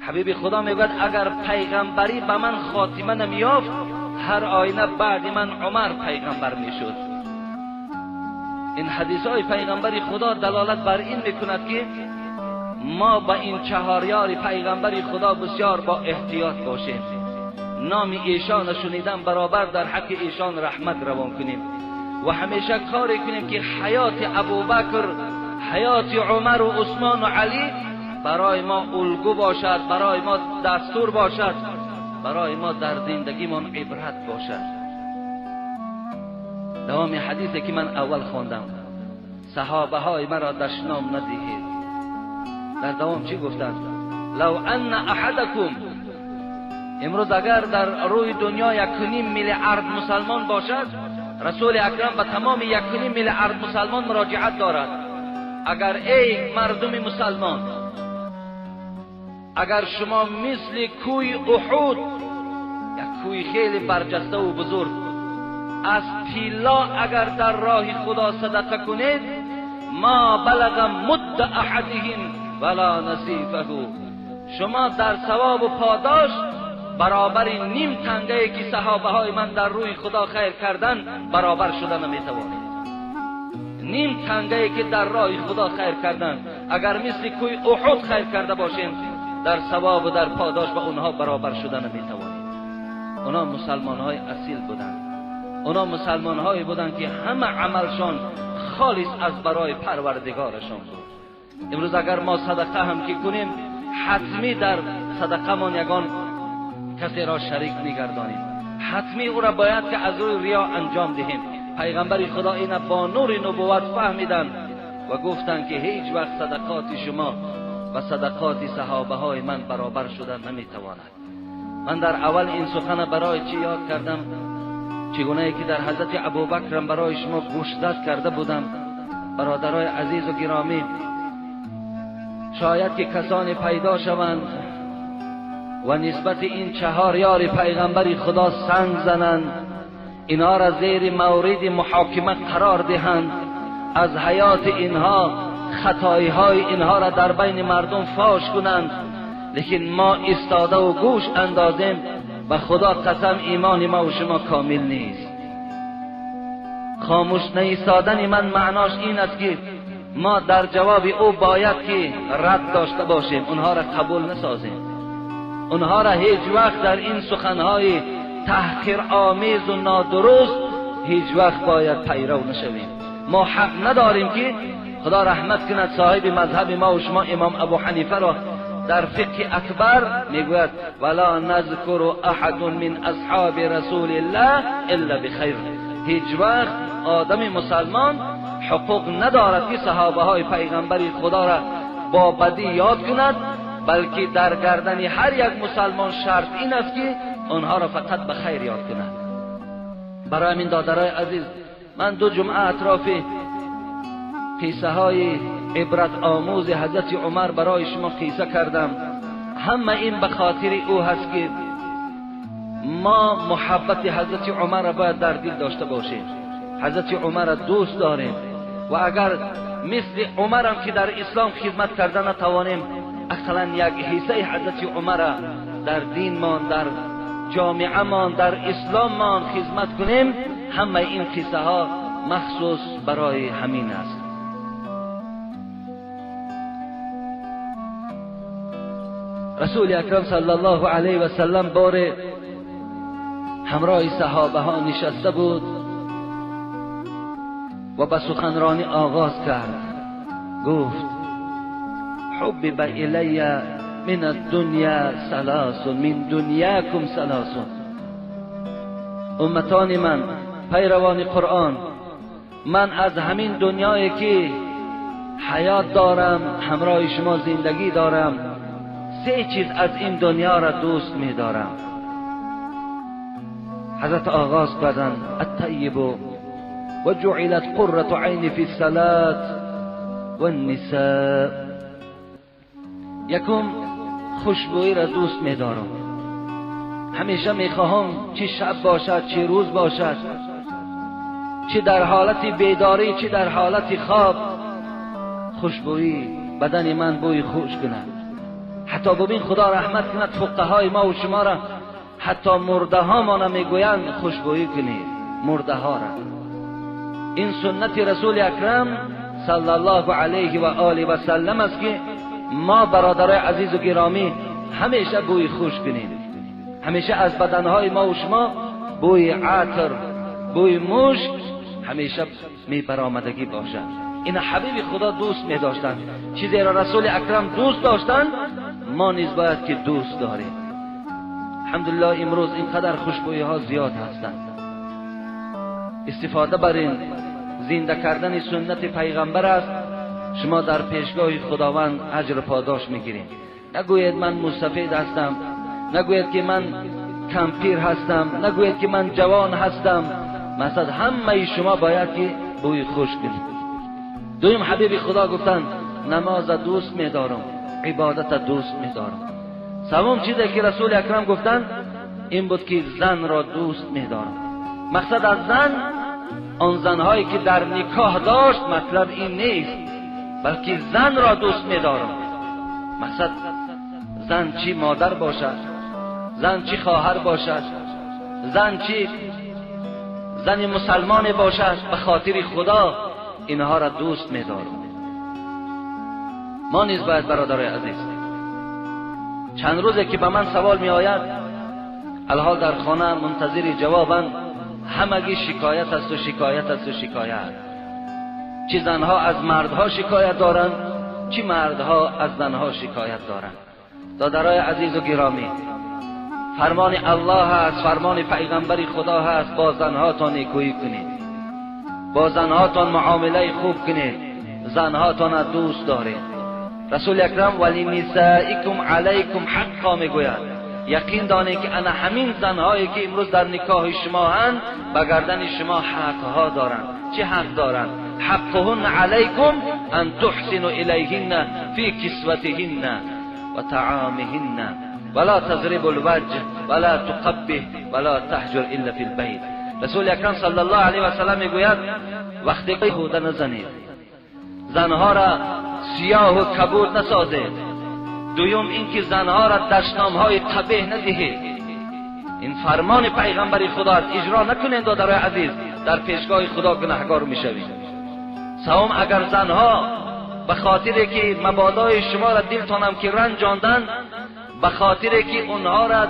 حبیب خدا میگوید اگر پیغمبری به من خاتمه نمیافت، هر آینه بعد من عمر پیغمبر میشد. این حدیث های پیغمبری خدا دلالت بر این میکند که ما با این چهار یار پیغمبری خدا بسیار با احتیاط باشیم. نام ایشان شنیدن برابر در حق ایشان رحمت روان کنیم و همیشه کاری کنیم که حیات ابوبکر، حیات عمر و عثمان و علی برای ما الگو باشد، برای ما دستور باشد، برای ما در زندگیمان عبرت باشد. دوام حدیثی که من اول خواندم، صحابه های مرا دشنام ندهید. در دوام چی گفتند؟ لو ان احدکم، امروز اگر در روی دنیا 1.5 میلیارد مسلمان باشد، رسول اکرم به تمام 1.5 میلیارد مسلمان مراجعت دارد. اگر ای مردم مسلمان، اگر شما مثل کوی احد، یک کوی خیلی برجسته و بزرگ، از طلا اگر در راه خدا صدقه کنید، ما بلغ مد احدهم ولا نصیفه، شما در ثواب و پاداش برابر نیم تنگه که صحابه های من در روی خدا خیر کردن برابر شده نمیتوانید. نیم تنگه که در راه خدا خیر کردن، اگر مثل کوی احد خیر کرده باشیم، در ثواب و در پاداش با اونها برابر شده نمیتوانید. اونا مسلمان های اصیل بودند، اونا مسلمان هایی بودند که همه عملشان خالص از برای پروردگارشان بود. امروز اگر ما صدقه هم که کنیم، حتمی در صدقه مان یگان کسی را شریک میگردانیم، حتمی او را باید که از روی ریا انجام دهیم. پیغمبر خدا این با نور نبوت فهمیدند و گفتند که هیچ وقت صدقات شما و صدقات صحابه های من برابر شده نمیتواند. من در اول این سخن برای چی یاد کردم؟ چگونه که در حضرت ابوبکر برای شما گوشزد کرده بودم. برادرای عزیز و گرامی، شاید که کسانی پیدا شوند و نسبت این چهار یار پیغمبر خدا سنگ زنند، اینها را زیر مورد محاکمه قرار دهند، از حیات اینها، خطایی های اینها را در بین مردم فاش کنند، لیکن ما ایستاده و گوش اندازیم و خدا قسم ایمان ما و شما کامل نیست. خاموش نیستادن من معناش این است که ما در جواب او باید که رد داشته باشیم، اونها را قبول نسازیم، اونها را هیچ وقت در این سخنهای تحقیر آمیز و نادرست هیچ وقت باید پیرو نشویم. ما حق نداریم که خدا رحمت کند صاحب مذهب ما و شما امام ابو حنیفه را در فقه اکبر میگوید ولا نذکر احد من اصحاب رسول الله الا بخیر. هیچ وقت آدم مسلمان حقوق ندارد که صحابه های پیغمبر خدا را با بدی یاد کند، بلکه در گردن هر یک مسلمان شرط این است که آنها را فقط به خیر یاد کند. برای همین دادرای عزیز، من دو جمعه اطراف قصه های عبرت آموز حضرت عمر برای شما قصه کردم. همه این به خاطر او هست که ما محبت حضرت عمر را باید در دل داشته باشیم. حضرت عمر را دوست داریم و اگر مثل عمر هم که در اسلام خدمت کرده نتوانیم، اقلا یک حصه حضرت عمر را در دینمان، در جامعه مان، در اسلام مان خدمت کنیم. همه این قصه ها مخصوص برای همین است. رسول اکرم صلی الله علیه و سلم بار همراه صحابه ها نشسته بود و به سخنرانی آغاز کرد. گفت حبب الی من الدنیا ثلاث، من دنیاکم ثلاث. امتان من، پیروان قرآن، من از همین دنیایی که حیات دارم، همراه شما زندگی دارم، سه چیز از این دنیا را دوست می دارم. حضرت آغاز کردند الطیب و جعلت قرة عین فی الصلاة والنساء. یکم خوشبویی را دوست می دارم، همیشه می خواهم چه شب باشد چه روز باشد، چه در حالت بیداری چه در حالت خواب، خوشبویی بدن من بوی خوش کند. حتی ببین خدا رحمت کند فقهای ما و شما را، حتی مرده ها ما میگویند خوشبویی کنید مرده ها را. این سنت رسول اکرم صلی الله علیه و آله و سلم است که ما برادرای عزیز و گرامی همیشه بوی خوش کنیم، همیشه از بدنهای ما و شما بوی عطر، بوی مشک همیشه می برآمدگی باشد. این حبیب خدا دوست می داشتند، چیزی را رسول اکرم دوست داشتند ما نیز باید که دوست داریم. الحمدلله امروز اینقدر خوشبویی ها زیاد هستند. استفاده بر این زنده کردن سنت پیغمبر است. شما در پیشگاه خداوند اجر پاداش میگیرید. نگویید من مستفید هستم، نگویید که من کمپیر هستم، نگویید که من جوان هستم. مثلا همه شما باید که بوی خوش کنید. دویم حبیب خدا گفتند نماز دوست میدارم، عبادت دوست میدارم. سوم چیزی که رسول اکرم گفتند این بود که زن را دوست میدارم. مقصد از زن آن زنهایی که در نکاح داشت مطلب این نیست، بلکه زن را دوست میدارم. مقصد زن چی مادر باشد، زن چی خواهر باشد، زن چی زن مسلمان باشد، به خاطر خدا اینها را دوست میدارم. ما نیز باید برادرای عزیز، چند روزه که به من سوال می آید، الحال در خانه منتظر جوابند، همگی شکایت است و شکایت است و شکایت. چی زنها از مردها شکایت دارند، چی مردها از زنها شکایت دارند. دادرای عزیز و گرامی، فرمان الله هست، فرمان پیغمبر خدا هست، با زنهاتان نیکویی کنید، با زنهاتان معامله خوب کنید، زنهاتان دوست دارید. رسول اکرم ولی نسائکم علیکم حقا میگوید. یقین دانید که انا همین زنهایی که امروز در نکاح شما هستند به گردن شما حقها دارند. چه حق دارند؟ حقهن علیکم ان تحسنوا الیهن فی کسوتهن و طعامهن ولا تضربوا الوجه ولا تقبح ولا تهجر الا فی البیت. رسول اکرم صلی الله علیه و سلم میگوید وقتی که هوده نزنید، زنها را سیاه و کبود نسازید. دویم اینکه زنها را دشنامهای قبیح ندهید. این فرمان پیغمبر خدا است، اجرا نکنید دادرای عزیز، در پیشگاه خدا گناهکار میشوید. سوم، اگر زنها به خاطر که مبادای شما را دلتانم که رنجاندن، به خاطر که اونها را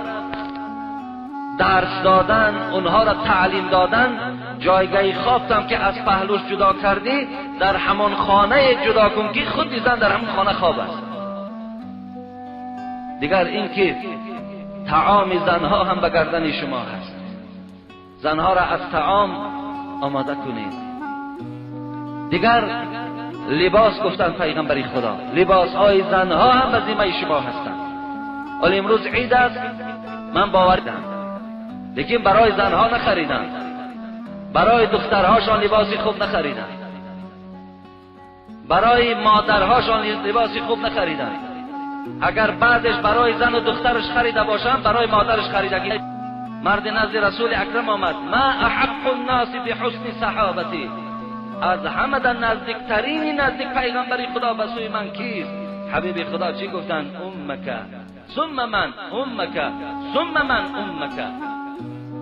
درس دادن، اونها را تعلیم دادن، جایگاه خوابتم که از پهلوش جدا کردی در همان خانه جدا کن که خود زن در همان خانه خواب است. دیگر اینکه طعام زنها هم به گردن شما هست، زنها را از طعام آماده کنید. دیگر لباس، گفتن پیغمبر خدا لباس های زنها هم به ذمه شما هستند. ولی امروز عید است، من باور دارم، لیکن برای زنها نخریدن، برای دخترهاشان لباسی خوب نخریدن، برای مادرهاشان لباسی خوب نخریدن. اگر بعدش برای زن و دخترش خریده باشم، برای مادرش خریدگی. مرد نزد رسول اکرم آمد، ما احق الناس بحسن صحابتی، از همه در نزدیکترین نزدیک پیغمبر خدا به سوی من کیست؟ حبیب خدا چی گفتن؟ امک ثم من، امک ثم من، امک.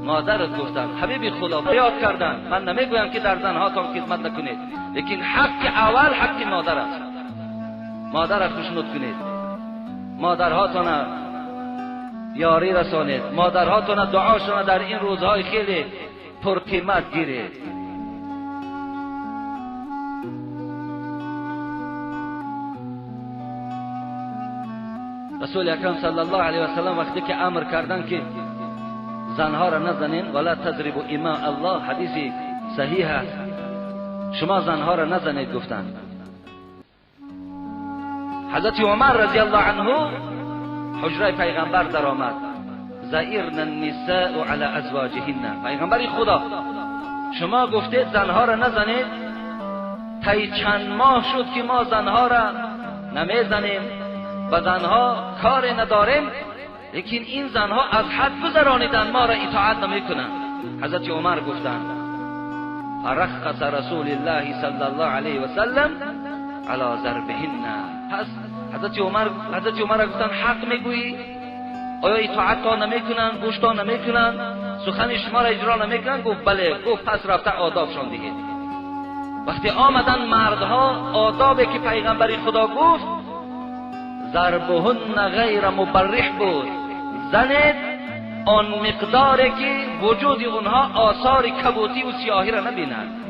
مادرت گفتن. حبیب خدا یاد کردن. من نمیگویم که در زنهاتان خدمت نکنید، لیکن حق اول حق مادر است. مادر را خوشنود کنید، مادرهاتان یاری رسانید، مادرهاتان دعاشان در این روزهای خیلی پرقیمت گیرید. رسول اکرم صلی الله علیه و سلم وقتی که امر کردن که زنها را نزنین، ولا تضربوا اماء الله، حدیث صحیح است، شما زنها را نزنید گفتند. حضرت عمر رضی الله عنه حجره پیغمبر در آمد، زئرن النساء علی ازواجهن. پیغمبر خدا شما گفتید زنها را نزنید، طی چند ماه شد که ما زنها را نمیزنیم و زنها کار نداریم، لیکن این زنها از حد گذرانیدن، ما را اطاعت نمیکنند. حضرت عمر گفتند فرخص رسول الله صلی الله علیه و سلم علی ضربهن. پس حضرت عمر گفتند حق میگویی؟ آیا اطاعت تا نمیکنند، گوش تا نمیکنند، سخن شما را اجرا نمیکنند؟ گفت بله. گفت پس رفته آدابشان دهید. وقتی آمدن مردها، آدابی که پیغمبر خدا گفت ضربهن غیر مبرح بود، زنید آن مقداری که وجود اونها آثار کبوتی و سیاهی را نبینند.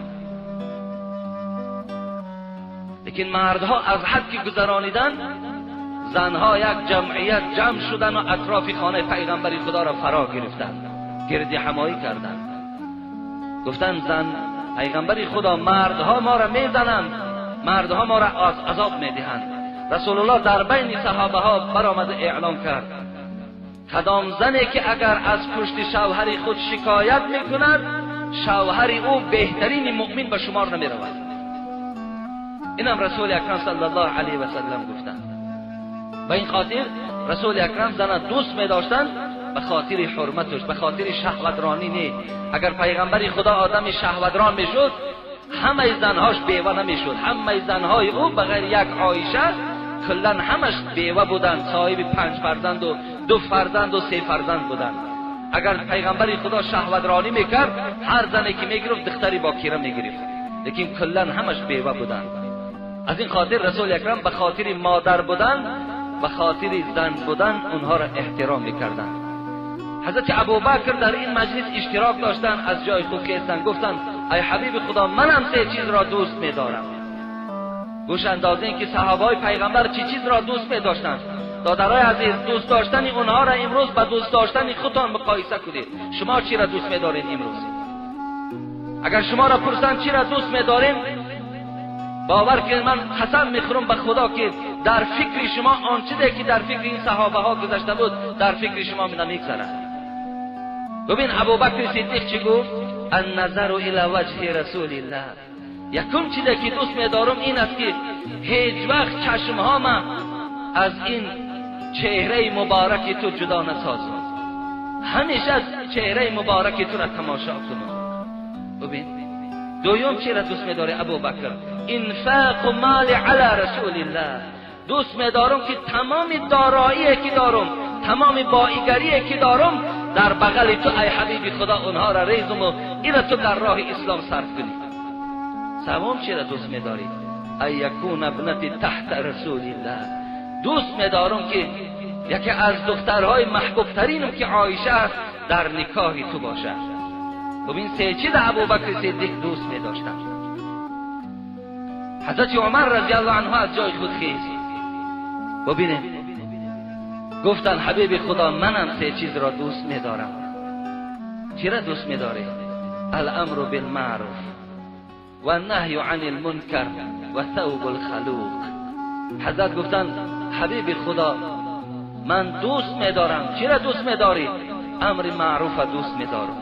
لیکن مردها از حد که گذرانیدن، زنها یک جمعیت جمع شدن و اطراف خانه پیغمبر خدا را فرا گرفتند، گرد همایی کردند. گفتند زن پیغمبر خدا، مردها ما را میزنند، مردها ما را عذاب میدهند. رسول الله در بین صحابه ها برآمد اعلام کرد کدام زنی که اگر از پشت شوهر خود شکایت میکند، شوهر او بهترین مؤمن به شمار نمیرود. اینم رسول اکرم صلی الله علیه و سلم گفتند. به این خاطر رسول اکرم زن دوست میداشتند به خاطر حرمتش، به خاطر شهوترانی نه. اگر پیغمبر خدا آدم شهوتران میشد، همه زنهاش بیوه نمیشد. همه زنهای او بغیر یک عایشه کلا همش بیوه بودند، صاحب 5 فرزند و 2 فرزند و 3 فرزند بودند. اگر پیغمبر خدا شهوترانی میکرد، هر زنی که میگرفت دختری باکیره میگرفت، لیکن کلا همش بیوه بودند. از این خاطر رسول اکرم به خاطر مادر بودن، به خاطر زن بودن اونها را احترام میکردند. حضرت ابوبکر در این مجلس اشتراک داشتند، از جای خود خیستند، گفتند ای حبیب خدا، منم 3 چیز را دوست میدارم. گوش اندازین که صحابای پیغمبر چی چیز را دوست میداشتند. دادرای عزیز، دوست داشتن اونها را امروز به دوست داشتن خودتان مقایسه کنید. شما چی را دوست میدارین امروز؟ اگر شما را پرسند چی را دوست میدارین، باور کنید من قسم میخورم به خدا که در فکر شما آن چیزی که در فکر این صحابه ها گذشته بود در فکر شما نمیگذرد. ببین ابوبکر صدیق چی گفت؟ النظر الی وجه رسول الله. یکم چیزی که دوست میدارم این است که هیچ وقت چشمهام از این چهره مبارک تو جدا نسازم، همیشه از چهره مبارک تو را تماشا کنم. ببین دوم چی را دوست میداره ابوبکر؟ انفاق مال علی رسول الله. دوست میدارم که تمام دارایی که دارم، تمام بایگری که دارم در بغل تو ای حبیب خدا اونها را ریزم و اینا تو در راه اسلام صرف کنی. سوم چی را دوست میداری؟ ای یکون ابنتی تحت رسول الله. دوست میدارم که یکی از دخترهای محبوب ترینم که عایشه است در نکاح تو باشد. ببین سه چیز ابوبکر صدیق دوست میداشتن. حضرت عمر رضی الله عنه از جای خود خیست. ببینه گفتن حبیب خدا، منم سه چیز را دوست میدارم. چی را دوست میداری؟ الامر بالمعروف و النهی عن المنکر و ثوب الخلوق. حضرت گفتن حبیب خدا، من دوست میدارم. چی را دوست میداری؟ امر معروف دوست میدارم.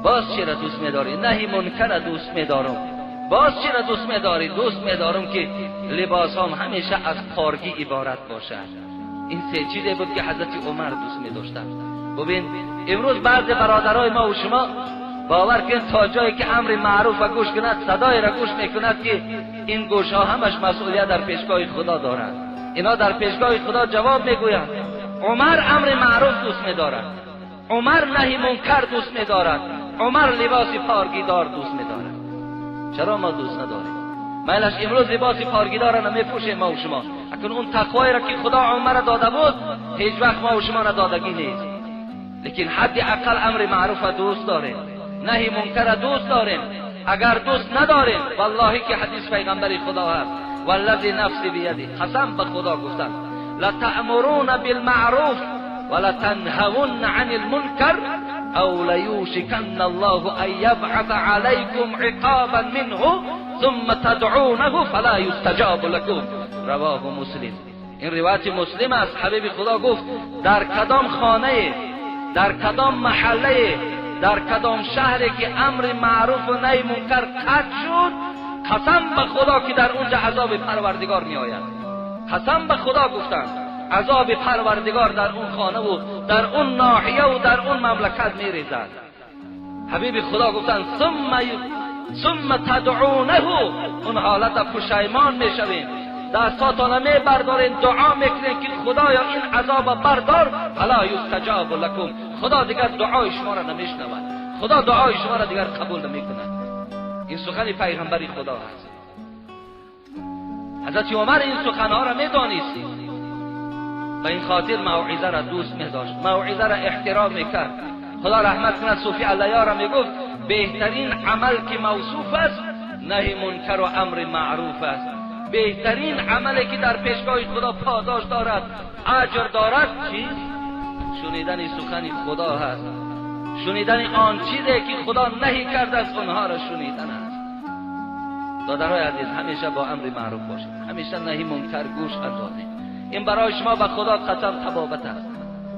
باز چی را دوست میداری؟ نهی منکر دوست میدارم. باز چی را دوست میداری؟ دوست میدارم که لباسام همیشه از پارگی عبارت باشد. این سه چیزی بود که حضرت عمر دوست میداشتند. ببین امروز بعض برادرای ما و شما باور کن تا جایی که امر معروف و گوش کند، صدای را گوش میکند که این گوش ها همش مسئولیت در پیشگاه خدا دارند. اینا در پیشگاه خدا جواب میگویند. عمر امر معروف دوست میدارد، عمر نهی منکر دوست میدارد، عمر لباس پارگیدار دوست میدارد. چرا ما دوست نداریم؟ مایلش امروز لباس پارگیدار را نمیپوشیم ما و شما. اکنون اون تقوایی را که خدا عمر داده بود هیچ وقت ما و شما را دادگی نیست. لیکن حد اقل امر معروف دوست داریم، نهی منکر دوست داریم. اگر دوست نداریم، والله که حدیث پیغمبر خدا هست، والذی نفسی بیدی، قسم به خدا گفتن، لتأمرون بالمعروف ولتنهون عن المنکر او لیوشکن الله ان یبعث علیکم عقابا منه ثم تدعونه فلا یستجاب لکم. رواه مسلم. این روایت مسلم است. حبیب خدا گفت در کدام خانه، در کدام محله، در کدام شهری که امر معروف و نهی منکر قطع شد، قسم به خدا که در اونجا عذاب پروردگار می آید. قسم به خدا گفتند عذاب پروردگار در اون خانه و در اون ناحیه و در اون مملکت می ریزد. حبیب خدا گفتند ثم تدعونه، اون حالت پشیمان می شویم. دستاتان می بردارین دعا میکنین که خدایا این عذاب بردار، فلا یستجاب لکم، خدا دیگر دعای شما را نمیشنود، خدا دعای شما را دیگر قبول نمیکند. این سخن پیغمبر خدا است. حضرت عمر این سخنها را میدانست، به این خاطر موعظه را دوست میداشت، موعظه را احترام میکرد. خدا رحمت کند صوفی علیا را میگفت بهترین عمل که موصوف است نهی منکر و امر معروف است. بهترین عملی که در پیشگاه خدا پاداش دارد، اجر دارد، چیست؟ شنیدن سخن خدا هست، شنیدن آن چیزی که خدا نهی کرده است آنها را شنیدن است. دادرای عزیز، همیشه با امر معروف باشید، همیشه نهی منکر گوش اندازید. این برای شما به خدا قسم طبابت است.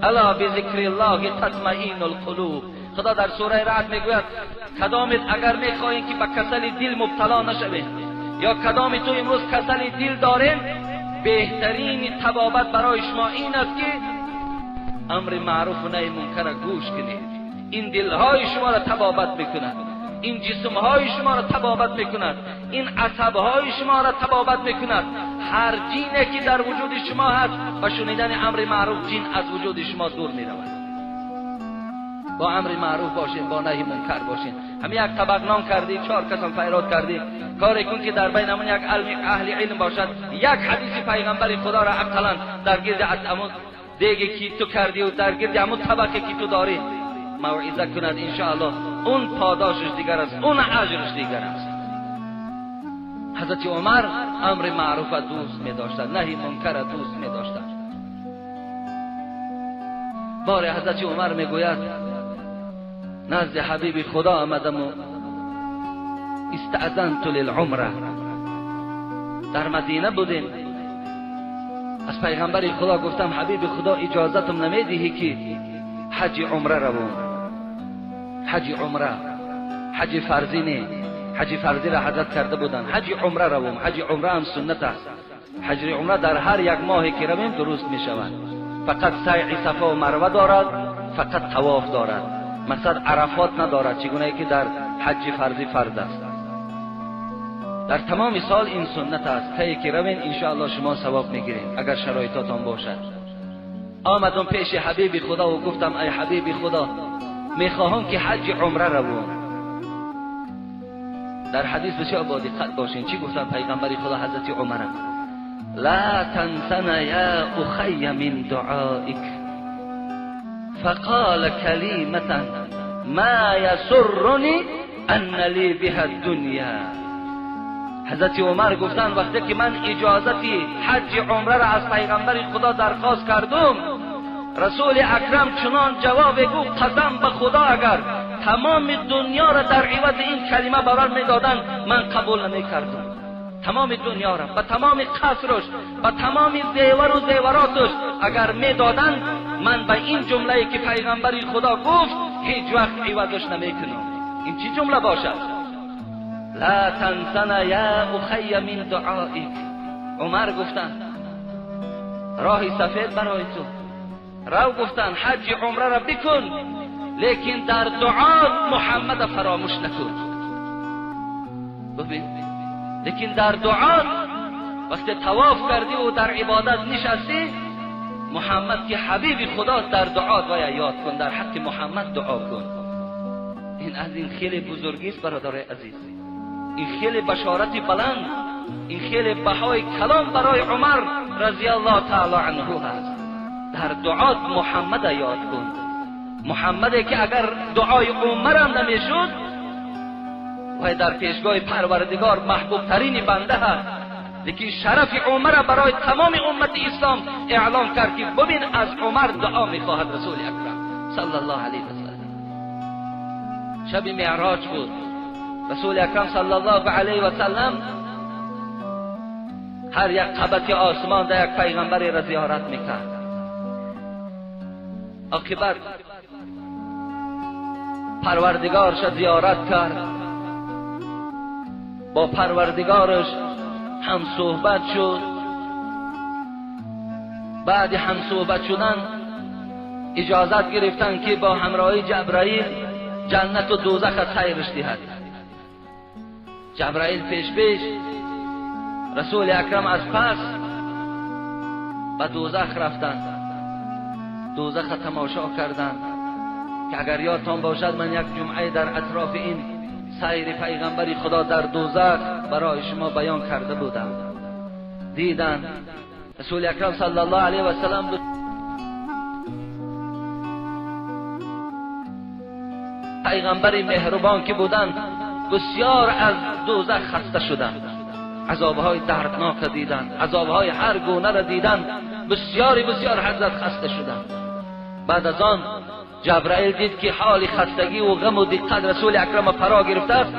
الا بذکر الله تطمئن القلوب. خدا در سوره رعد میگوید کدامت اگر میخواهید که به کسل دل مبتلا نشوید یا کدام تو امروز کسل دل دارین، بهترین طبابت برای شما این است که امر معروف و نهی منکر گوش کنید. این دلهای شما را طبابت میکند، این جسمهای شما را طبابت میکند، این عصبهای شما را طبابت میکند. هر جینی که در وجود شما هست با شنیدن امر معروف جین از وجود شما دور میرود. با امر معروف باشین، با نهی منکر باشین. همین یک طبق نان کردی، 4 کسم فیراد کردی، کاری کن که در بین همون یک اهل علم باشد، یک حدیث پیغمبر خدا را اقلا در گرد همون دیگه که تو کردی و در گرد همون طبقه که تو داری موعظه کند، انشاءالله اون پاداشش دیگر است، اون اجرش دیگر است. حضرت عمر امر معروف دوست می داشتند، نهی منکر دوست می داشتند. بار حضرت عمر می گوید نزد حبیب خدا آمدم و استأذنت للعمره. در مدینه بودیم، از پیغمبر خدا گفتم حبیب خدا اجازتم نمیدهی که حج عمره روم؟ حج عمره، حج فرضی نه، حج فرضی را حضرت کرده بودند، حج عمره روم. حج عمره هم سنت است. حج عمره در هر یک ماهی که رویم درست می شود. فقط سعی صفا و مروه دارد، فقط طواف دارد، مقصد عرفات ندارد، چگونه که در حج فرضی فرض است. در تمام سال این سنت است. کی که روین انشاءالله شما ثواب میگیرین اگر شرایطاتان باشد. آمدم پیش حبیب خدا و گفتم ای حبیب خدا، میخواهم که حج عمره روم. در حدیث بسیار با دقت باشین چی گفتن پیغمبر خدا حضرت عمر: لا تنسنا یا اخی من دعائک فقال کلمة ما یسرنی ان لی بها الدنیا. حضرت عمر گفتن وقتی که من اجازتی حج عمره را از پیغمبر خدا درخواست کردم، رسول اکرم چنان جواب گفت قسم به خدا اگر تمام دنیا را در عوض این کلمه برار میدادند من قبول نمیکردم. تمام دنیا را، به تمام قصرش، به تمام زیور و زیوراتش اگر میدادند، من به این جمله که پیغمبر خدا گفت هیچ وقت عوضش نمیکنم. این چی جمله باشد؟ لا تنسنا یا اخی من دعائک. عمر گفتند راه سفید برای تو رو، گفتن حج عمره را بکن، لیکن در دعا محمد فراموش نکن. ببین، لیکن در دعا وقتی طواف کردی و در عبادت نشستی، محمد که حبیب خدا در دعا باید یاد کن، در حق محمد دعا کن. این از این خیلی بزرگی است برادرای عزیز، این خیلی بشارت بلند، این خیلی بهای کلام برای عمر رضی الله تعالی عنه هست. در دعات محمد یاد کن، محمدی که اگر دعای عمر هم نمیشد و در پیشگاه پروردگار محبوب ترین بنده هست، لیکن شرف عمر برای تمام امت اسلام اعلام کرد که ببین از عمر دعا میخواهد رسول اکرم صلی الله علیه و سلم. شب معراج بود، رسول اکرم صلی الله علیه و سلم هر یک قبط آسمان در یک پیغمبر را زیارت میکرد. عاقبت پروردگارش زیارت کرد، با پروردگارش هم صحبت شد. بعد هم صحبت شدن اجازت گرفتن که با همراهی جبرائیل جنت و دوزخ سیرش دهد. جبرائیل پیش پیش رسول اکرم از پس به دوزخ رفتند، دوزخ تماشا کردند که اگر یادتان باشد من یک جمعه در اطراف این سیر پیغمبر خدا در دوزخ برای شما بیان کرده بودم. دیدند رسول اکرم صلی الله علیه و سلم پیغمبر مهربان که بودند بسیار از دوزخ خسته شدند، عذابهای دردناک را دیدند، عذابهای هر گونه را دیدند، بسیاری بسیار حضرت خسته شدند. بعد از آن جبرائیل دید که حال خستگی و غم و دقت رسول اکرم فرا گرفته است،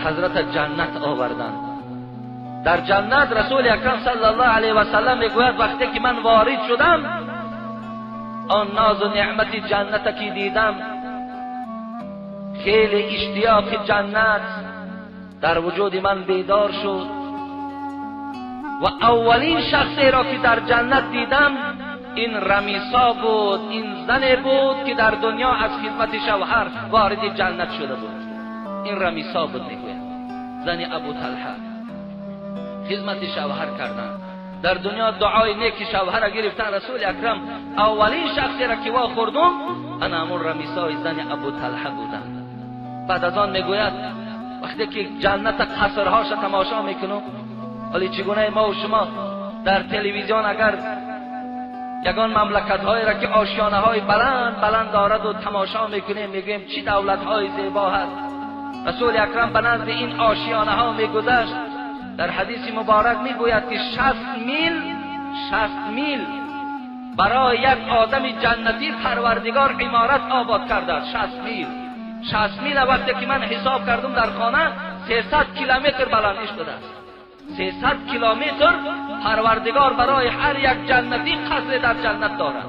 حضرت جنت آوردند. در جنت رسول اکرم صلی الله علیه و سلم میگوید وقتی که من وارد شدم آن ناز و نعمت جنت که دیدم، خیلی اشتیاق جنت در وجود من بیدار شد و اولین شخصی را که در جنت دیدم این رمیسا بود، این زن بود که در دنیا از خدمت شوهر وارد جنت شده بود. این رمیسا بود، میگوید زن ابو طلحه، خدمت شوهر کردن در دنیا، دعای نیک شوهر را گرفتن. رسول اکرم اولین شخصی را که وا خوردم انا همون رمیسای زن ابو طلحه بودم. بعد از آن میگوید وقتی که جنت قصرهاش تماشا میکنم، ولی چگونه ما و شما در تلویزیون اگر یگان مملکت هایی را که آشیانه های بلند بلند دارد و تماشا میکنیم میگوییم چی دولت های زیبا هست. رسول اکرم به نزد این آشیانه ها میگذشت، در حدیث مبارک میگوید که 60 میل برای یک آدم جنتی پروردگار عمارت آباد کرده است. 60 میل وقتی که من حساب کردم در خانه 300 کیلومتر بلندی شده است. 300 کیلومتر پروردگار برای هر یک جنتی قصر در جنت دارد.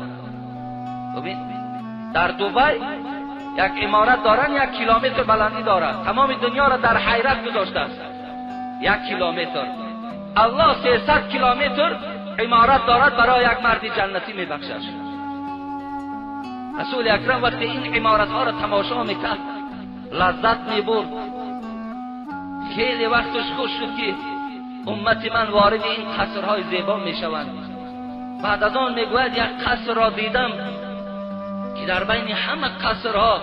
ببین در دبی یک عمارت دارن 1 کیلومتر بلندی دارد، تمام دنیا را در حیرت گذاشته است. 1 کیلومتر الله 300 کیلومتر عمارت دارد برای یک مرد جنتی میبخشد. رسول اکرم وقتی این عمارت ها را تماشا میکرد لذت میبرد. خیلی وقتش خوش شد که امت من وارد این قصرهای زیبا میشوند. بعد از آن میگوید یک قصر را دیدم که در بین همه قصرها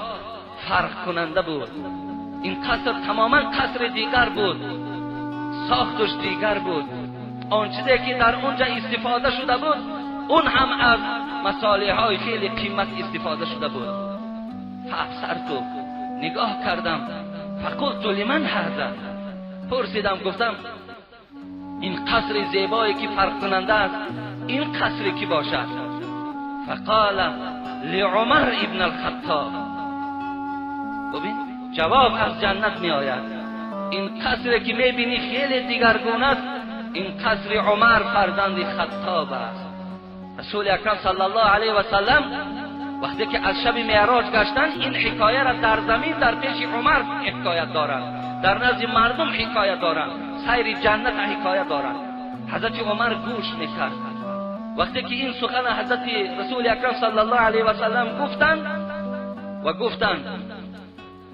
فرق کننده بود. این قصر تماما قصر دیگر بود، ساختش دیگر بود، آن چیزی که در اونجا استفاده شده بود اون هم از مصالح های خیلی قیمت استفاده شده بود. فابصرت، نگاه کردم، فقلت لمن هذا، پرسیدم گفتم این قصر زیبایی که فرق کننده است این قصر کی باشد؟ فقال لعمر ابن الخطاب. ببین جواب از جنت می آید. این قصر که می بینی خیلی دیگرگونه است، این قصر عمر فرزند خطاب است. رسول اکرم صلی الله علیه و سلم وقتی که از شب معراج گشتند این حکایه را در زمین در پیش عمر حکایت دارند، در نزد مردم حکایت دارند، سیر جنت حکایت دارند. حضرت عمر گوش میکرد. وقتی که این سخن حضرت رسول اکرم صلی الله علیه و سلم گفتند و گفتند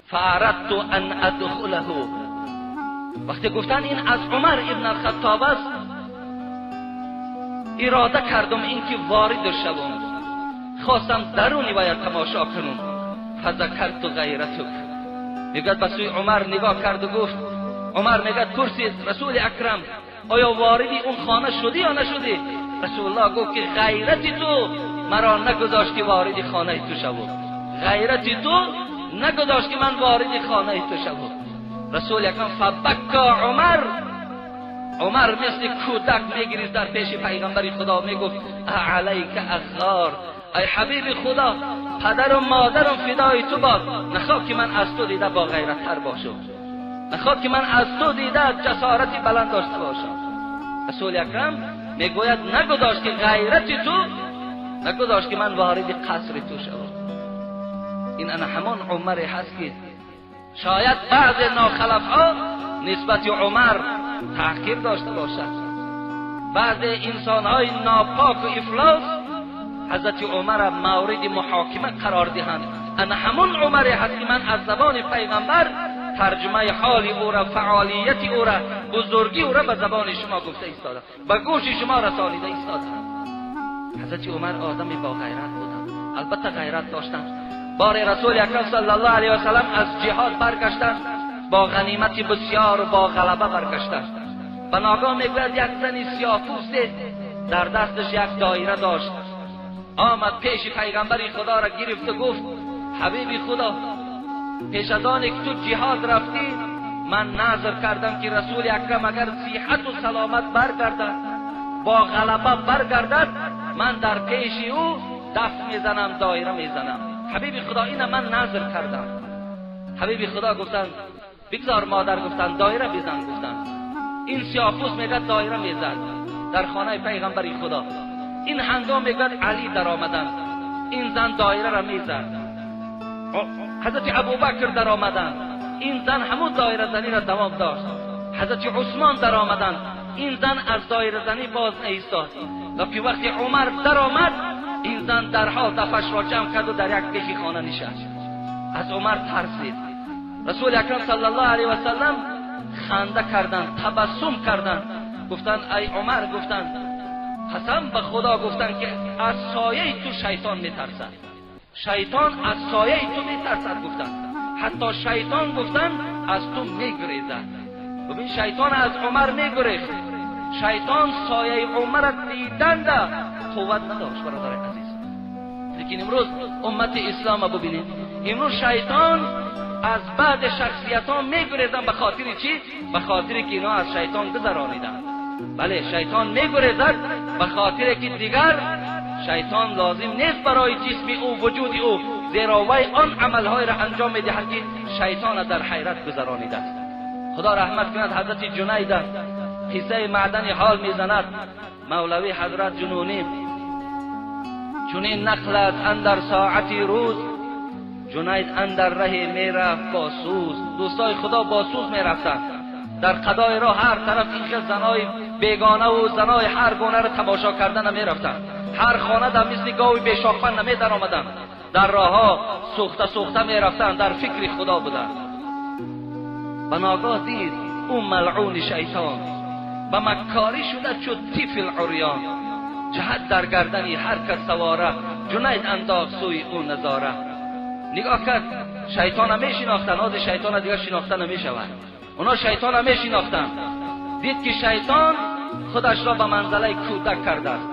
فاردت ان ادخله، وقتی گفتند این از عمر ابن الخطاب است، اراده کردم اینکه وارد شوم، خواستم درونی باید تماشا کنم. فذکرت غیرتک، میگد به سوی عمر نگاه کرد و گفت، عمر میگد پرسید رسول اکرم آیا واردی اون خانه شدی یا نشدی؟ رسول الله گفت که غیرت تو مرا نگذاشت که وارد خانه تو شوم، غیرت تو نگذاشت که من وارد خانه تو شوم. رسول اکرم فبکا عمر، عمر مثل کودک میگریست در پیش پیغمبر خدا، میگفت علیک اغار، ای حبیب خدا پدر و مادرم فدای تو باد، نخواه که من از تو دیده با غیرت تر باشم، نخواه که من از تو دیده جسارتی بلند داشته باشم. رسول اکرم میگوید نگذاشت که غیرت تو نگذاشت که من وارد قصر تو شوم. این انا همان عمر هست که شاید بعض ناخلف ها نسبت عمر تحقیر داشته باشد، بعض انسان های ناپاک و افلاس حضرت عمر مورد محاکمه قرار دهند. انا همون عمر هست که من از زبان پیغمبر ترجمه حال او را، فعالیت او را، بزرگی او را به زبان شما گفته ایستادم، به گوش شما رسانیده ایستادم. حضرت عمر آدمی با غیرت بودند، البته غیرت داشتند. بار رسول اکرم صلی الله علیه و سلم از جهاد برگشتند، با غنیمت بسیار و با غلبه برگشتند. به ناگاه میگوید یک زنی سیاه پوست در دستش یک دایره داشت، آمد پیش پیغمبر خدا را گرفت و گفت حبیب خدا، پیش از آن که تو جهاد رفتی من نظر کردم که رسول اکرم اگر صحت و سلامت برگردد، با غلبه برگردد، من در پیش او دف میزنم، دایره میزنم. حبیب خدا اینه من نظر کردم. حبیب خدا گفتند بگذار مادر، گفتند دایره بزن. گفتند این سیاه‌پوست میگه دایره میزد در خانه پیغمبر خدا. این هنگام میگه علی در آمدند، این زن دایره را میزد. حضرت ابوبکر در آمدند، این زن همون دایره زنی را دوام داشت. حضرت عثمان در آمدند، این زن از دایره زنی باز نایستاد. لکن وقتی عمر در آمد، این زن درحال دفش را جمع کرد و در یک پیش خانه نشست. از عمر ترسید. رسول اکرم صلی الله علیه و سلم خنده کردند، تبسم کردند، گفتند ای عمر، گفتند قسم به خدا، گفتند که از سایه تو شیطان میترسد، شیطان از سایه تو میترسد. گفتند حتی شیطان گفتند از تو میگریزد. ببین شیطان از عمر میگریخت، شیطان سایه عمر دیدند قوت نداشت برادر عزیز. لیکن امروز امت اسلام ببینید، امروز شیطان از بعد شخصیت ها میگریزن. به خاطر چی؟ به خاطر که اینا از شیطان گذرانیدن. بله شیطان میگریزد به خاطر که دیگر شیطان لازم نیست برای جسم او، وجود او، زیرا وی آن عملهای را انجام میدهد که شیطان در حیرت گذرانیده است. خدا رحمت کند حضرت جنید قصه معدن حال میزند. مولوی حضرت جنونی چنین نقل است اندر ساعتی روز، جنید اندر ره میرفت با سوز. دوستای خدا با سوز میرفتند در قضای راه، هر طرف این خیل زنای بیگانه و زنای هر گونه را تماشا کردن نمیرفتند. هر خانه در مثل گاوی بیشاخبند نمی در آمدند. در راه سوخته سوخته میرفتند، در فکر خدا بودند. و ناگاه دید او ملعون شیطان به مکاری شده چو طفل عریان، جهت در گردنی هر کس سواره، جنید انداخت سوی او نظاره. نگاه کرد شیطان میشناختن، آز شیطان دیگر شناخته نمیشود. اونا شیطان میشناختن. دید که شیطان خودش را به منزله کودک کرده است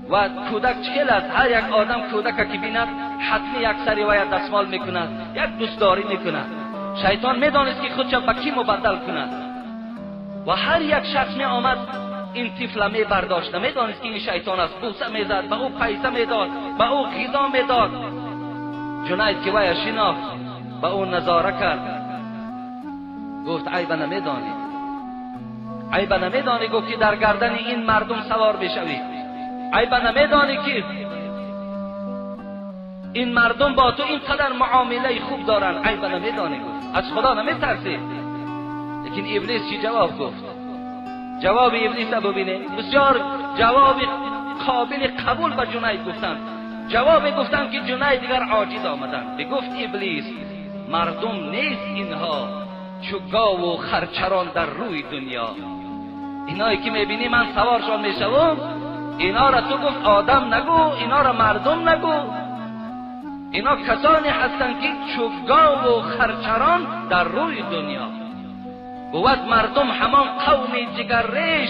و کودک چهل است. هر یک آدم کودک که بیند حتمی یک سری و یک دستمال میکند، یک دوستداری میکند. شیطان میدانست که خودش به کی مبدل کند و هر یک شخص می آمد این طفل می برداشت، نمیدانست که این شیطان است. بوسه میزد، به او پیسه میداد، به او غذا میداد. جنید که وی شناخت به او نظاره کرد، گفت عیب نمیدانی، عیب نمیدانی. گفت که در گردن این مردم سوار بشوی، عیب نمیدانی که این مردم با تو اینقدر معامله خوب دارن، عیب نمیدانی. گفت از خدا نمیترسی. لیکن ابلیس چی جواب گفت؟ جواب ابلیس ببینه، بسیار جواب قابل قبول به جنید گفتن. جواب گفتن که جنید دیگر عاجز آمدن. بگفت ابلیس مردم نیست اینها چو گاو و خرچران در روی دنیا. اینایی که میبینی من سوارشان میشوم، اینا را تو گفت آدم نگو، اینا را مردم نگو، اینا کسانی هستند که چو گاو و خرچران در روی دنیا. بود مردم همان قوم جگرریش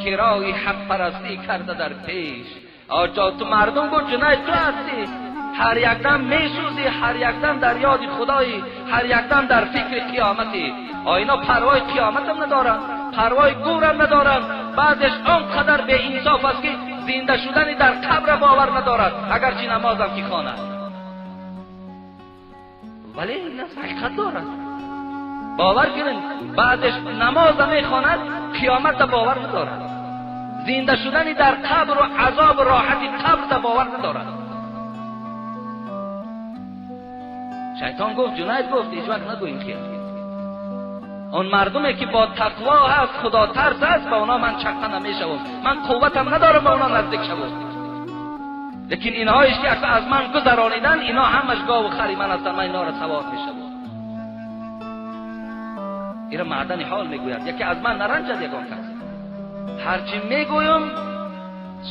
که رای حق پرستی کرده در پیش. آجا تو مردم گفت جنید تو هستی، هر یک دم میسوزی، هر یک دم در یاد خدایی، هر یک دم در فکر قیامتی. اینا پروای قیامت هم ندارن، پروای گورم ندارن. بعضش آنقدر به انصاف است که زنده شدن در قبر باور ندارد، اگرچه نمازم که خواند. ولی این حقیقت دارد، باور کنید. بعدش نماز میخواند، قیامت باور ندارد، زنده شدن در قبر و عذاب راحت قبر باور ندارد. شیطان گفت، جنید گفت هیچ وقت نگو این خیال. اون مردمی که با تقوا هست، خدا ترس هست، با اونا من چقه نمیشوم، من قوتم ندارم با اونا نزدیک شوم. لیکن اینهایش که از من گذرانیدن، اینا همش گاو و خری من هستن، من اینا را سوار میشوم. ایره معدن حال میگوید، یکی از من نرنجد یگان کس. هرچی میگویم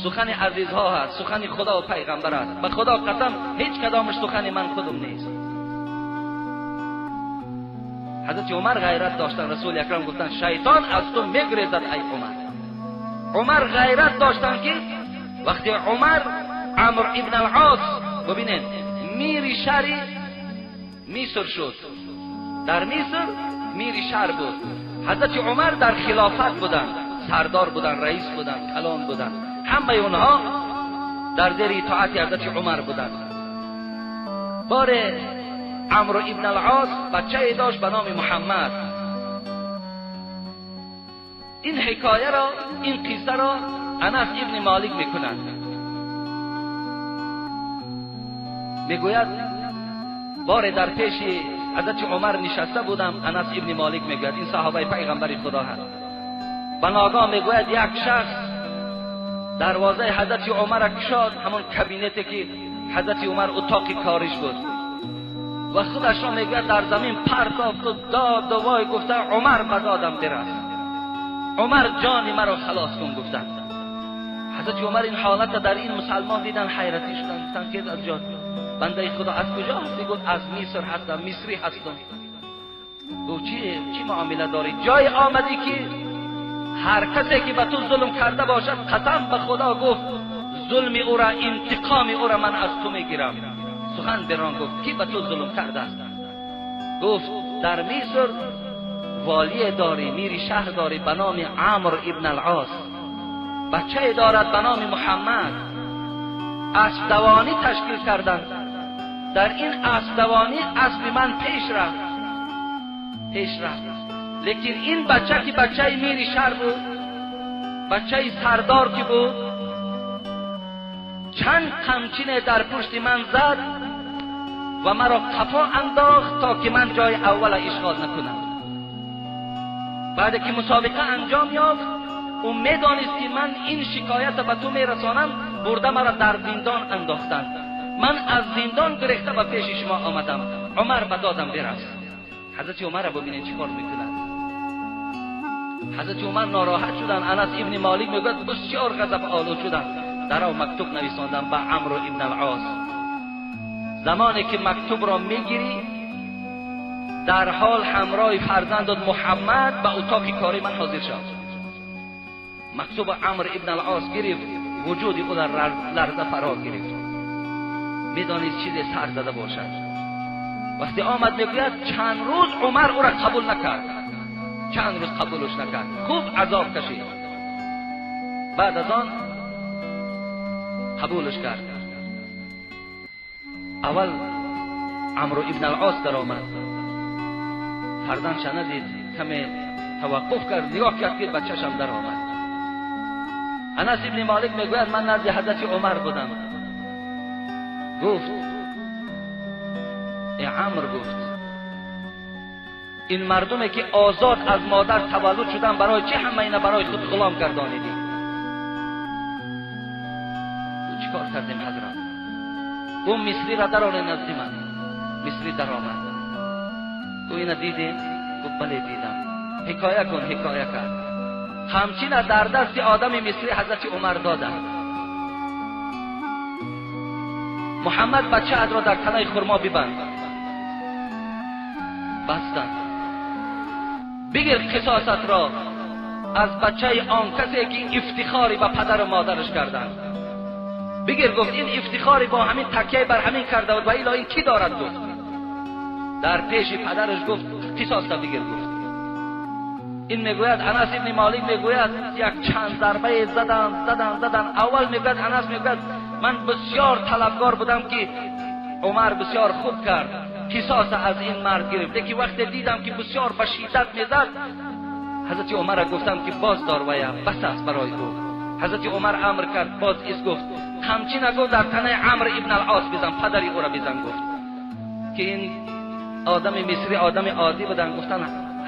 سخن عزیزها هست، سخن خدا و پیغمبر است. به خدا قسم هیچ کدامش سخن من خودم نیست. حضرت عمر غیرت داشتن، رسول اکرم گفتن شیطان از تو میگریزد ای عمر. عمر غیرت داشتن که وقتی عمر عمرو ابن العاص ببینید میری شهر مصر شد، در مصر میری شهر بود. حضرت عمر در خلافت بودند، سردار بودند، رئیس بودند، کلان بودند، همه اونها در زیر اطاعت حضرت عمر بودند. بار عمرو ابن العاص بچه داشت به نام محمد. این حکایه را، این قصه را انس ابن مالک میکند. میگوید بار در پیش حضرت عمر نشسته بودم، انس ابن مالک میگوید، این صحابه پیغمبر خدا هست. به ناگاه میگوید یک شخص دروازه حضرت عمر کشاد، همون کابینتی که حضرت عمر اتاق کارش بود، و خودش را میگوید در زمین پرتافت و داد و وای گفته عمر به دادم برس، عمر جان مرا خلاص کن گفتن. حضرت عمر این حالت در این مسلمان دیدن، حیرتی شدن، گفتن که از جان بنده خدا از کجا هستی؟ گفت از مصر هستم، مصری هستم. گفت چی معامله داری؟ جای آمدی که هر کسی که به تو ظلم کرده باشد قسم به خدا گفت ظلم او را، انتقام او را من از تو میگیرم. سخن بران گفت کی به تو ظلم کرده است؟ گفت در مصر والی داری، میری شهر داری به نام عمرو ابن العاص، بچه دارد به نام محمد. اسب دوانی تشکیل کردند، در این اسب دوانی اسب من پیش رفت، پیش رفت، لیکن این بچه که بچه میری شهر بود، بچه سردار که بود، چند قمچین در پشت من زد و مرا قفا انداخت تا که من جای اول اشغال نکنم. بعد که مسابقه انجام یافت، او میدانست که من این شکایت به تو میرسانم، برده مرا در زندان انداختند. من از زندان گرفته به پیش شما آمدم، عمر به دادم برس. حضرت عمر را ببینید چیکار میکند. حضرت عمر ناراحت شدن. انس ابن مالک میگوید بسیار غضب آلود شدن. در او مکتوب نویساندم به عمرو ابن العاص. زمانی که مکتوب را میگیری در حال همراه فرزندت محمد به اتاق کاری من حاضر شد. مکتوب عمرو ابن العاص گرفت، وجود او در لرزه فرا گرفت. میدانید چیز سر زده باشد. وقتی آمد میگوید چند روز عمر او را قبول نکرد، چند روز قبولش نکرد، خوب عذاب کشید. بعد از آن قبولش کرد. اول عمرو ابن العاص در آمد، فرزندش ندید، کمی توقف کرد، نگاه کرد که بچه‌ش هم در آمد. انس ابن مالک میگوید من نزد حضرت عمر بودم. گفت ای عمرو، گفت این مردمی که آزاد از مادر تولد شدن برای چه همه اینا برای خود غلام گردانیدی؟ چیکار کردیم حضرت؟ گفت مصری را درآور نزد من. مصری در آمد. گفت اینا دیدی؟ گفت بله دیدم. حکایه کن. حکایه کرد. همچین در دست آدم مصری حضرت عمر دادن. محمد بچه ات را در تنه خرما ببند. بستند. بگیر قصاصت را از بچه آن کسی که افتخاری به پدر و مادرش کردند. بگیر. گفت این افتخاری با همین تکیه بر همین کرده بود و ایلا این کی دارد؟ گفت در پیش پدرش گفت قصاص را بگیر. گفت این میگوید انس ابن مالک میگوید یک چند ضربه زدن زدن زدن. اول میگوید انس میگوید من بسیار طلبگار بودم که عمر بسیار خوب کرد، قصاص از این مرد گرفت. لیکن وقتی دیدم که بسیار به شدت میزد، حضرت عمر را گفتم که باز دار ویا بس است برای او. حضرت عمر امر کرد باز ایست. گفت همچین گفت در تنه عمرو ابن العاص بزن، پدری او را بزن. گفت که این آدم مصری آدم عادی بودن. گفتن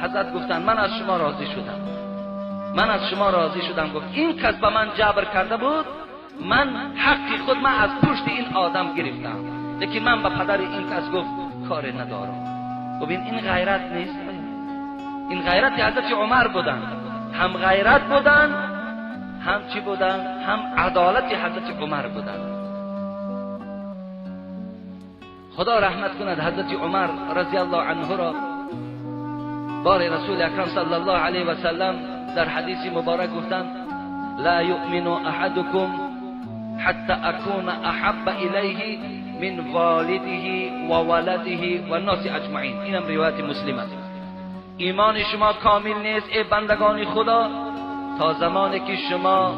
حضرت گفتن من از شما راضی شدم، من از شما راضی شدم. گفت این کس به من جبر کرده بود، من حق خود من از پشت این آدم گرفتم، لیکن من به پدر این کس گفت کار ندارم. ببین این غیرت نیست، این غیرت حضرت عمر بودند، هم غیرت بودند، هم چی بودند؟ هم عدالت حضرت عمر بودند. خدا رحمت کند حضرت عمر رضی الله عنه را. بار رسول اکرم صلی الله علیه و سلم در حدیث مبارک گفتند لا یؤمن احدکم حتی اکون احب الیه من والده و ولده و الناس اجمعین. اینم روایت مسلم است. ایمان شما کامل نیست ای بندگان خدا تا زمانی که شما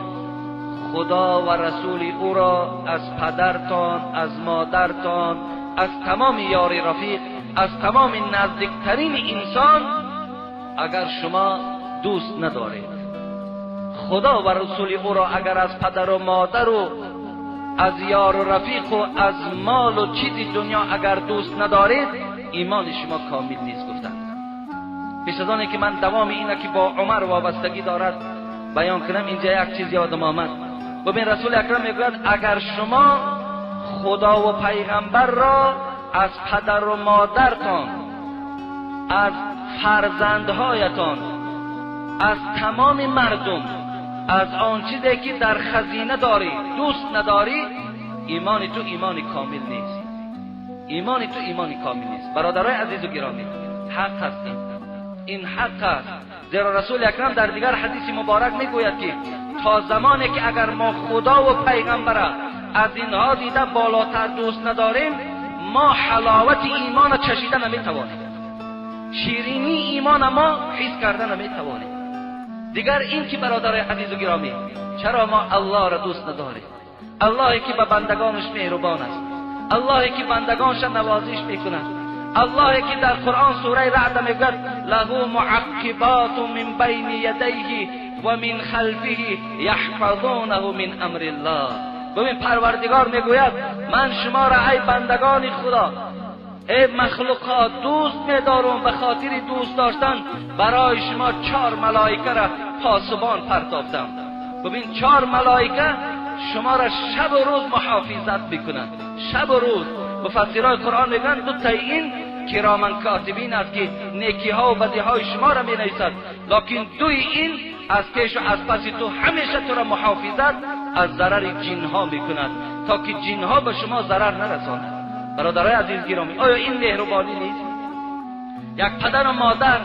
خدا و رسول او را از پدرتان، از مادرتان، از تمام یار رفیق، از تمام نزدیکترین انسان اگر شما دوست ندارید. خدا و رسول او را اگر از پدر و مادر و از یار و رفیق و از مال و چیزی دنیا اگر دوست ندارید، ایمان شما کامل نیست گفتند. پیش از آنی که من دوام اینه که با عمر وابستگی دارد بیان کنم، اینجا یک چیز یادم آمد. ببین رسول اکرم میگوید اگر شما خدا و پیغمبر را از پدر و مادرتان، از فرزندهایتان، از تمام مردم، از آن چیزی که در خزینه داری دوست نداری، ایمان تو ایمان کامل نیست. ایمان تو ایمان کامل نیست. برادرای عزیز و گرامی، حق است این حق است. زیرا رسول اکرم در دیگر حدیث مبارک میگوید که تا زمانی که اگر ما خدا و پیغمبر از اینها دیده بالاتر دوست نداریم، ما حلاوت ایمان چشیده نمیتوانیم، شیرینی ایمان ما حس کرده نمیتوانیم. دیگر این که برادر عزیز و گرامی، چرا ما الله را دوست نداریم؟ اللهی که به بندگانش مهربان است، اللهی که بندگانش نوازش میکند، اللهی که در قرآن سوره رعد میگوید له معقبات من بین یدیه و من خلفه یحفظونه من امر الله. ببین پروردگار میگوید من شما را ای بندگان خدا، ای مخلوقات دوست میدارم، به خاطر دوست داشتن برای شما 4 ملائکه را پاسبان پرتافتم. ببین 4 ملائکه شما را شب و روز محافظت میکنند، شب و روز. مفسرای قرآن میگن دو تا این کرامن کاتبین است که نیکی ها و بدی های شما را می نویسد، لکن دوی این از پیش و از پس تو همیشه تو را محافظت از ضرر جن ها میکند تا که جن ها به شما ضرر نرساند. برادرای عزیز گرامی، آیا این مهربانی نیست؟ یک پدر و مادر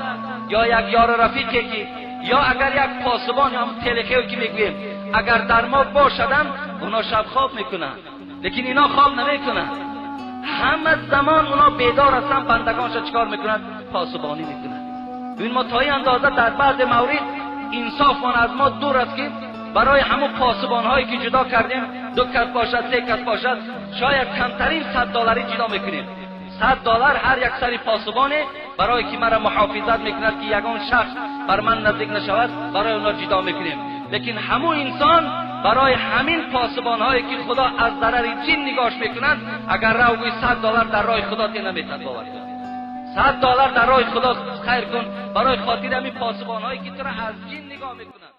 یا یک یار رفیقی که یا اگر یک پاسبان یا هم تلخی که میگوییم اگر در ما باشدن، اونا شب خواب میکنن، لیکن اینا خواب نمیکنن. همه زمان اونا بیدار هستن، بندگانش چیکار میکنن؟ پاسبانی میکنن. ببین ما تا این اندازه در بعض مورد انصاف از ما دور است که برای همون پاسبان هایی که جدا کردیم، 2 کس باشد 3 کس باشد، شاید کمترین $100 جدا میکنیم. $100 هر یک سری پاسبانه برای که مرا محافظت میکند که یگان شخص بر من نزدیک نشود، برای اونا جدا میکنیم. لیکن همون انسان برای همین پاسبان هایی که خدا از ضرر جن نگاش میکنند، اگر رو $100 در راه خدا تی نمیتد باور کن. $100 در راه خدا خیر کن برای خاطر همین پاسبان هایی که تو را از جن نگاه میکنند.